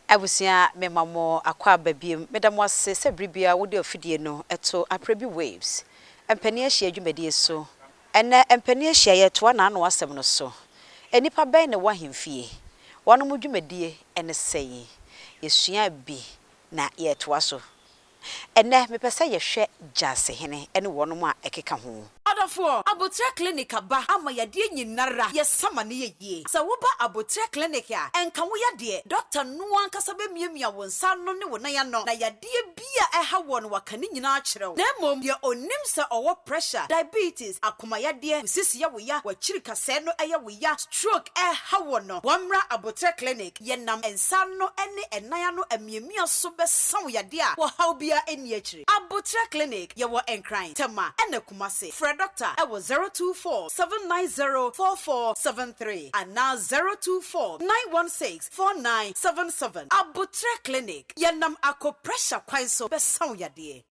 Abusua mema mo akwaaba biom. Meda mo ase sɛ bere biara wode afidie no to Aprebi Waves mpanin ahyia dwumadie so. Ɛnnɛ mpanin ahyia yɛretoa n'ano asɛm no so. Nnipa bɛn na ɛwɔ ahemfie? Wɔnom dwumadie ne sɛn? Yɛsuaa bi na yɛretoa so. Ɛnnɛ, mepɛ sɛ yɛhwɛ Gyasehene ne wɔnom a ɛkeka ho. Ɔdɔfoɔ, Aboterɛ Clinic aba ama yadeɛ nyinara yɛ sa ma no yɛ yie. Sɛ woba Aboterɛ Clinic a, ɛnka wo yadeɛ. Dɔkta no ankasa bɛmiamia wo nsa ano ne wo nan ano na yadeɛ bi a ɛha woɔ no waka ne nyinaa akyerɛ wo. Na mmom deɛ ɔnim sɛ ɔwɔ pressure, diabetes, akoma yadeɛ, wo sisi yɛ wo ya, w'akyiri kasɛɛ no yɛ wo ya, stroke ɛha woɔ no, wɔmmra Aboterɛ Clinic. Yɛnam nsa ano ne ɛnan ano amiamia so bɛsa wo yadeɛ a ɔhaw biara nni akyire. Aboterɛ Clinic, yɛwɔ Nkran, Tema ɛna Kumasi. Frɛ dɔkta wɔ 024 790 4473 anaa 024 916 4977. Aboterɛ Clinic, yɛnam akoprɛhyɛ kwan so bɛsa wo yadeɛ.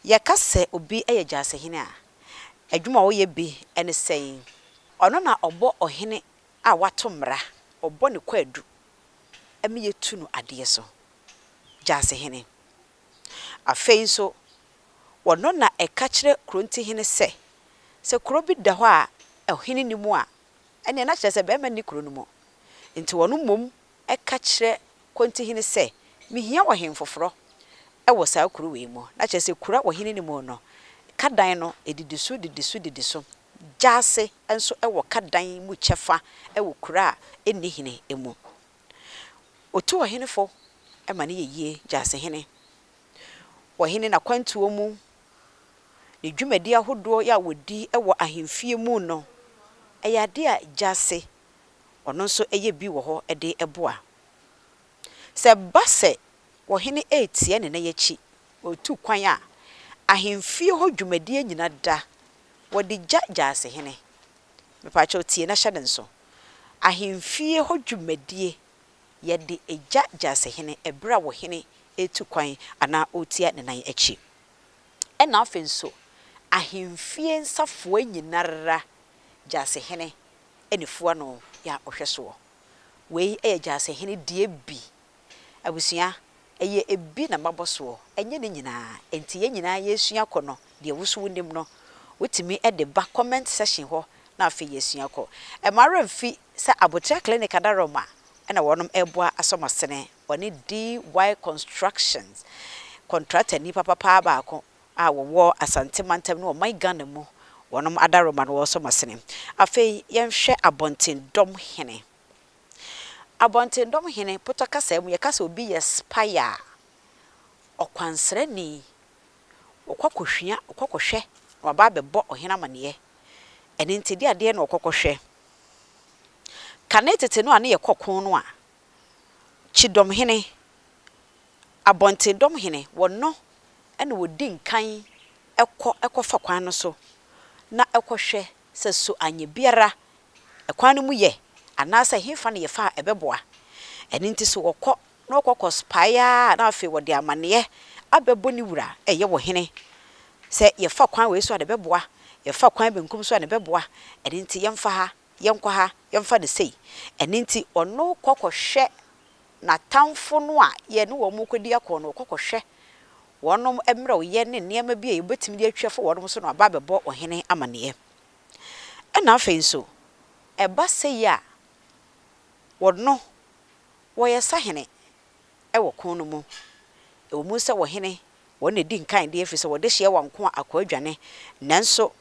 Yɛka sɛ obi yɛ gyasehene a, adwuma a ɔyɛ bi ne sɛn? Ɔno na ɔbɔ ɔhene a wato mmara, ɔbɔ ne kwaadu ma yɛtu no adeɛ so. Gyasehene. Afei nso, ɔno na ɛka kyerɛ kurontihene sɛ, sɛ kuro bi da hɔ a ɔhene nni mu a, ɛnneɛ na kyerɛ sɛ barima nni kuro no mu. Enti ɔno mmom ka kyerɛ Kontihene sɛ, Mehia ɔhene foforɔ wɔ saa kuro wei mu. Na kyerɛ sɛ kuro a ɔhene nni mu no, ka dan no didi so, didi so, didi so. Gyaase nso wɔ ka dan mu kyɛfa wɔ kuro a ɛnni hene mu. Ɔtu ɔhene fo ma no yɛ yie, Gyaasehene. Ɔhene n'akwantuo mu, ne dwumadi ahodoɔ a ɔdi wɔ ahemfie mu no, ɛyɛ adeɛ a Gyaase ɔno nso yɛ bi wɔ hɔ de boa. Sɛ ɛba sɛ ɔhene retia ne nan akyi, ɔretu kwan a, ahemfie hɔ dwumadie nyina da, wɔde gya Gyaasehene. Mepakyɛw tie na hyɛ no nso. Ahemfie hɔ dwumadie, yɛde gya Gyaasehene ɛberɛ a ɔhene retu kwan anaa ɔretia ne nan akyi. Ɛna afei nso, ahemfie nsafoa nyinara, Gyaasehene ne fua no yɛ a ɔhwɛ soɔ. Wei yɛ Gyaasehene deɛ bi. Abusua, ɛyɛ ebi na mabɔ soɔ, ɛnyɛ ne nyinaa. Enti yɛn nyinaa yɛresua kɔ no, deɛ wo nso wonim no, wotumi de ba comment section hɔ na afei yɛasua kɔ. Ɛmma werɛ mfi sɛ Aboterɛ Clinic Adaworoma na wɔnom reboa asɔ m'asene. Wɔne DY Constructions kɔntratani papapaa baako a wɔwɔ Asante mantam ne ɔman Ghana mu, wɔnom adaworoma no wɔresɔ masene. Afei yɛnhwɛ Abɔntendɔm hene. Abɔntendɔm hene, potɔ kasa mu yɛka sɛ obi yɛ spy a, ɔkwansrani, ɔkɔ akɔhwia, ɔkɔ akɔhwɛ na waba abɛbɔ ɔhene amaneɛ. Ɛno nti deɛ adeɛ na ɔkɔ kɔhwɛ. Kane tete no a ne yɛkɔ ko no a, Kyidɔmhene, Abɔntendɔm hene, wɔno na wɔdi nkan kɔ kɔfa kwan no so na kɔhwɛ sɛ so anyɛ biara kwan no mu yɛ anaasɛ hefa na yɛfa a ɛbɛboa. Ɛno nti so wɔkɔ na wɔkɔ kɔ spae ara na afei wɔde amaneɛ abɛbɔ ne wura a ɛyɛ ɔhene sɛ yɛfa kwan wei so a na ɛbɛboa, yɛfa kwan benkum so a na ɛbɛboa, ɛno nti yɛmfa ha, yɛnkɔ ha, yɛmfa no sei. Ɛno nti ɔno kɔ kɔhwɛ n'atamfo no a yɛne wɔn rekɔdi ako no, wɔkɔ kɔhwɛ wɔn mmerɛwyɛ ne nneɛma bi a yɛbɛtumi de atwi afa wɔn so na wɔaba abɛbɔ ɔhene amanneɛ. Ɛnna afei nso, ɛba sei a, wɔno, wɔyɛ sahene wɔ ko no mu. Ɛwɔ mu sɛ ɔhene, wɔn na ɛdi nkan deɛ, ɛfiri sɛ wɔde hyeɛ wɔn nko a akoa adwane, nanso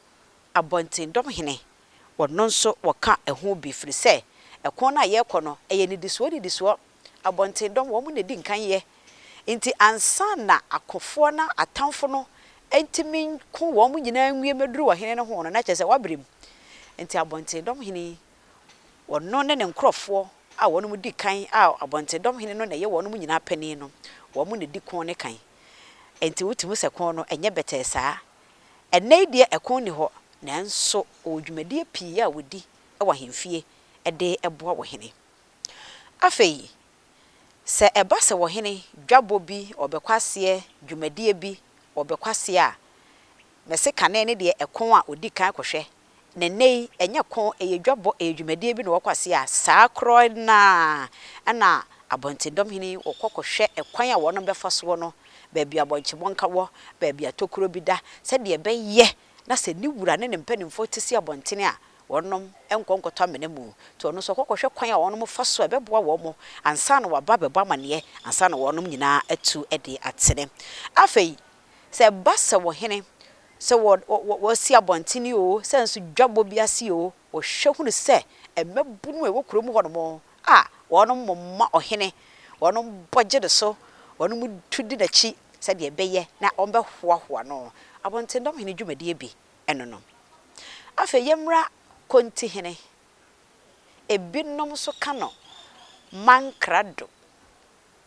abɔntendɔm hene, wɔno nso wɔka ɛho bi, firi sɛ ɛko no a yɛrekɔ no, ɛyɛ nnidisoɔ nnidisoɔ. Abɔntendɔm, wɔn na ɛdi nkan yɛ. Enti ansa na akofoɔ no atamfo no ntumi nko wɔn nyinaa nwie mmɛduru ɔhene no ho no, na kyerɛ sɛ wɔabrɛ mu. Enti abɔntendɔm hene yi, ɔno ne ne nkurɔfoɔ a wɔnom di kan a Abɔntendɔm hene no na ɛyɛ wɔnom nyinaa panin no, wɔn na ɛdi ko no kan. Enti wotumi hu sɛ ko no, ɛnyɛ bɛtɛɛ saa. Ɛnnɛ yi deɛ ɛko nni hɔ, nanso wɔwɔ dwumadie pii a wɔdi wɔ ahemfie de boa ɔhene. Afei, sɛ ɛba sɛ ɔhene dwabɔ bi, ɔrebɛkɔ aseɛ, dwumadie bi, ɔrebɛkɔ aseɛ a, mɛse kane no deɛ ɛko a ɔdi kan kɔhwɛ Na nnɛ yi, ɛnyɛ ko, ɛyɛ dwabɔ, ɛyɛ dwumadie bi na wɔkɔ ase a, saa korɔ no ara na abɔntendɔm hene yi wɔkɔ kɔhwɛ ɛkwan a wɔnom bɛfa soɔ no, baabi a abɔnkyebɔnka wɔ, baabi a tokuro bi da, sɛdeɛ ɛbɛyɛ na sɛ ne wura ne ne mpanimfoɔ te si abɔntene a, wɔnom nkɔ nkɔtɔ amena mu. Nti ɔno nso ɔkɔ kɔhwɛ kwan a wɔnom fa so a ɛbɛboa wɔn ansa na waba abɛbɔ amaneɛ, ansa na wɔnom nyinaa atu de atene. Afei, Sɛ ɛba sɛ ɔhene, sɛ wɔ, wɔ, wɔasi abɔntene oo, sɛ nso dwabɔ bi ase oo, wɔhwɛ hunu sɛ mmabunu a ɛwɔ kurom hɔnom a, wɔnom moma ɔhene, wɔnom bɔ gye ne so, wɔnom tu di n'akyi sɛdeɛ ɛbɛyɛ na wɔbɛhoahoa no. Abɔntendɔm hene dwumadie bi ɛno no. Afei yɛmmra Kontihene. Ebinom nso ka no Mankrado.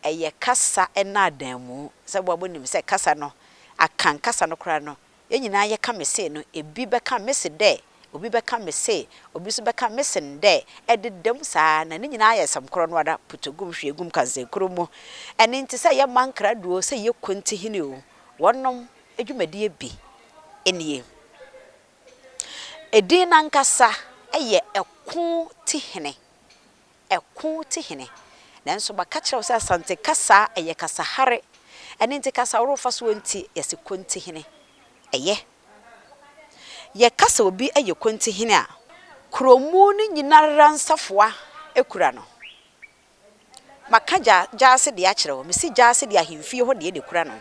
Ɛyɛ kasa nnaadaa-mu. Sɛ mo a monim sɛ kasa no, Akan kasa no koraa no, yɛn nyinaa yɛka mese no, ebi bɛka mese dɛ, obi bɛka mese, obi nso bɛka mesen dɛ, ɛdeda mu saa ara, na ne nyinaa yɛ asɛm korɔ no ara, putogum, hwiegum, kansɛnkuro mu. Ɛno nti sɛ ɛyɛ Mankrado o, sɛ ɛyɛ Kontihene o, wɔnom dwumadie bi nie. Edin no ankasa yɛ Ɛko Tihene. Ɛko te hene. Nanso maka kyerɛ wo sɛ Asante kasa ɛyɛ kasa hare. Ɛno nti kasa horow fa soɔ nti yɛse Kontihene. Ɛyɛ. Yɛka sɛ obi yɛ Kontihene a, kuromu no nyinara nsafoa kura no. Maka gya gyaase deɛ akyerɛ wo. Mese gyaase deɛ ahemfie hɔ deɛ na ɛkura no.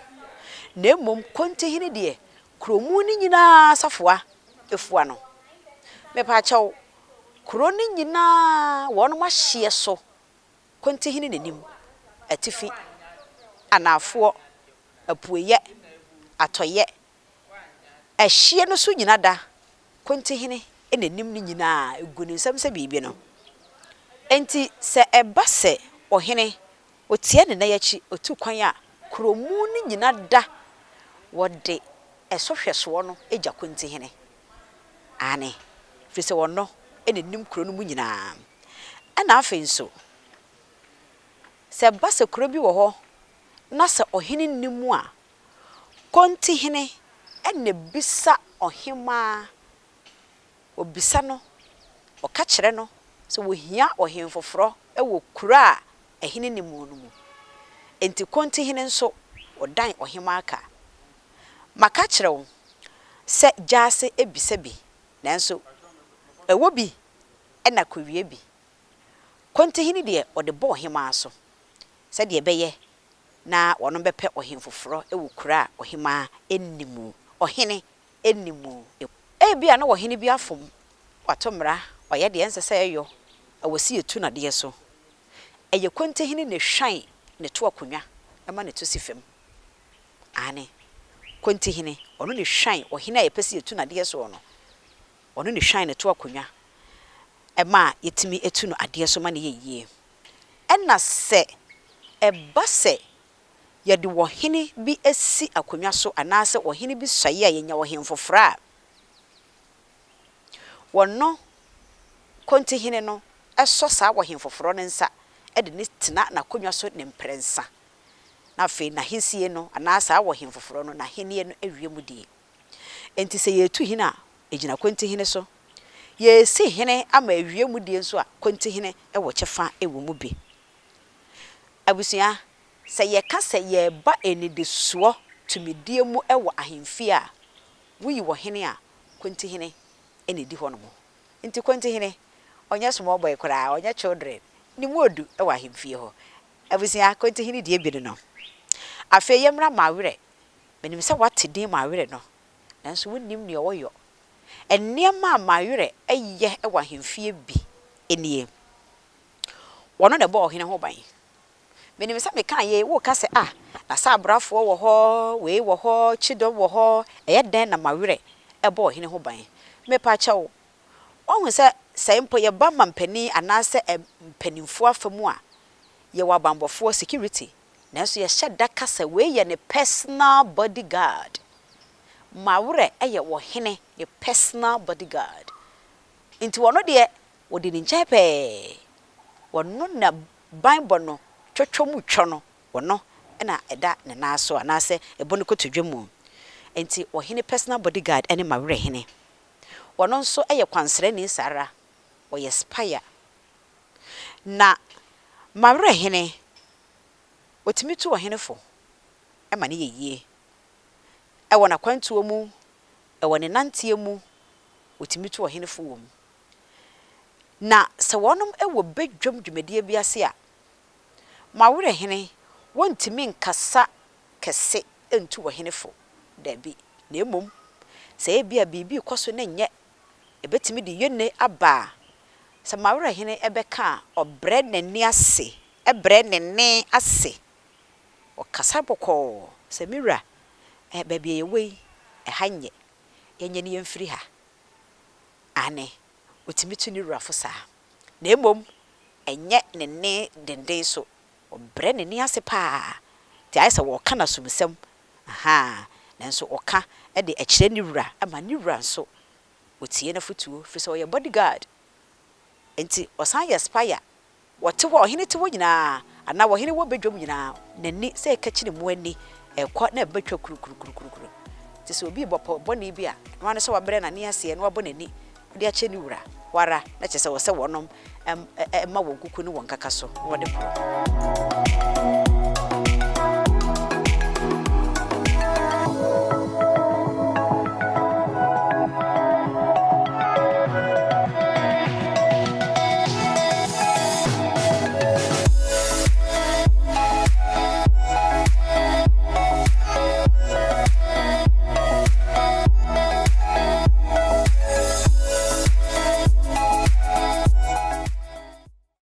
Na mmom Kontihene deɛ, kuromu no nyinaa safoa fua no. Mepaakyɛw, Kuro no nyinaa wɔnom ahyeɛ so kontihene n'anim, atifi, anaafoɔ, apueɛ, atɔeɛ, ɛhyeɛ no so nyina da kontihene n'anim no nyinaa ɛgu ne nsam sɛ biribi no. Enti sɛ ɛba sɛ ɔhene ɔtia ne nan akyi ɔtu kwan a, kuro mu no nyina da wɔde ɛso hwɛsoɔ no gya kontihene. Aane, ɛfiri sɛ ɔno na ɔnim kuro no mu nyinaa. Ɛna afei nso, sɛ ɛba sɛ kuro bi wɔ hɔ na sɛ ɔhene nni mu a, kontihene na ɛbisa ɔhemmaa, ɔbisa no, ɔka kyerɛ no sɛ wɔhia ɔhene foforɔ wɔ kuro a ɛhene nni mu no mu. Enti kontihene nso, ɔdan ɔhemmaa ka. Maka akyerɛ wo sɛ gyaase bisa bi, nanso ɛwɔ bi na kowie bi. Kontihene deɛ ɔde bɔ ɔhemaa so, sɛdeɛ ɛbɛyɛ na wɔnom bɛpɛ ɔhen foforɔ wɔ kuro a ɔhemaa nni mu, ɔhene nni mu. Ebia na ɔhene bi afom, wato mmara, wayɛ deɛ ɛnsɛ sɛ ɛyɔ, ɛwɔ sɛ yɛtu no adeɛ so. Ɛyɛ kontihene na ɛhwan ne to akonnwa ma ne to si fam. Aane, Kontihene, ɔno na ɛhwan ɔhene a yɛpɛ sɛ yɛtu no adeɛ soɔ no, ɔno na ɛhwan no to akonnwa ma yɛtumi tu no adeɛ so ma no yɛ yie. Ɛna sɛ ɛba sɛ yɛde ɔhene bi si akonnwa so anaasɛ ɔhene bi suaeɛ a yɛnya ɔhene foforɔ a, wɔno Kontihene no sɔ saa ɔhene foforɔ no nsa de no tena n'akonnwa so ne mprɛnsa. na afei n'ahensie no, anaa saa ɔhene foforɔ no, n'ahennie no awie mu die. Enti sɛ yɛretu hene a, ɛgyina kontihene so. Yɛresi hene ama awie mu die nso a, kontihene wɔ kyɛfa wɔ mu bi. Abusua, sɛ yɛka sɛ yɛreba anidisoɔ tumidie mu wɔ ahemfie a, woyi ɔhene a, kontihene na ɛdi hɔnom. Nti kontihene, ɔnyɛ small boy koraa, ɔnyɛ children, ne mu ɔdu wɔ ahemfie hɔ. Abusua, Kontihene deɛ bi ne no. Afei yɛmmra Mawerɛ. Menim sɛ woate din Mawerɛ no, nanso wonnim nea ɔyɔ. Nneɛma a Mawerɛ yɛ wɔ ahemfie bi nie. Ɔno na ɛbɔ ɔhene ho ban. Menim sɛ mekaa yei, woreka sɛ, Ah, na sɛ abrafoɔ wɔ hɔ, wei wɔ hɔ, kyidɔm wɔ hɔ, ɛyɛ dɛn na Mawerɛ bɔ ɔhene ho ban? Mepa kyɛw, woahu sɛ, Sɛ mpo yɛba mampanin anaasɛ mpanimfoɔ afa mu a, yɛwɔ abanbɔfoɔ, security, nanso yɛhyɛ da ka sɛ wei yɛ ne personal body guard. Mawerɛ yɛ ɔhene ne personal body guard. Nti ɔno deɛ, wɔdi ne nkyɛn pɛɛ. Ɔno na banbɔ no twɔtwɔ mu twɔ no, ɔno na ɛda ne nan so anaasɛ ɛbɔ ne kotodwe mu. Nti ɔhene personal body guard ne Mawerɛ hene. Ɔno nso yɛ kwansrani saa ara, ɔyɛ spy. Na Mawerɛ hene, ɔtumi tu ɔhene fo ma no yɛ yie. Ɛwɔ n'akwantuo mu, ɛwɔ ne nanteɛ mu, ɔtumi tu ɔhene fo wɔ mu. Na sɛ wɔnom wɔ badwam dwumadie bi ase a, Mawerɛ hene, wɔntumi nkasa kɛse ntu ɔhene fo, dabi. Na mmom, sɛ ebia biribi rekɔ so na ɛnyɛ, ɛbɛtumi de yɔnne aba a, sɛ Mawerɛ hene bɛka a, ɔbrɛ n'ani ase, brɛ ne nne ase. Ɔkasa bɔkɔɔ sɛ, me wura, baabi a yɛwɔ yi, ɛha nyɛ, yɛnyɛ ne yɛmfiri ha. Aane, ɔtumi tu ne wura fo saa. Na mmom, ɛnyɛ ne nne denden so. Ɔbrɛ n'ani ase paa. Nti ayɛ sɛ wɔreka n'asomsɛm. Ahaa, nanso ɔka de kyerɛ ne wura ma ne wura nso ɔtie n'afotuo firi sɛ ɔyɛ bodyguard. Nti ɔsan yɛ spy a, wɔte hɔ, ɔhene te hɔ nyinaa anaa ɔhene wɔ badwam nyinaa, n'ani sɛ ɛka kyini mu ani, ɛkɔ na ɛbɛtwa kurukurukurukuru. Nti sɛ obi rebɔ pɔ bɔne bi a, ɛno ara ne sɛ wabrɛ n'ani aseɛ na wabɔ n'ani de akyerɛ ne wura. Hɔ ara na kyerɛ sɛ ɛwɔ sɛ wɔnom ma wɔn kuku ne wɔn kaka so na wɔde korɔ.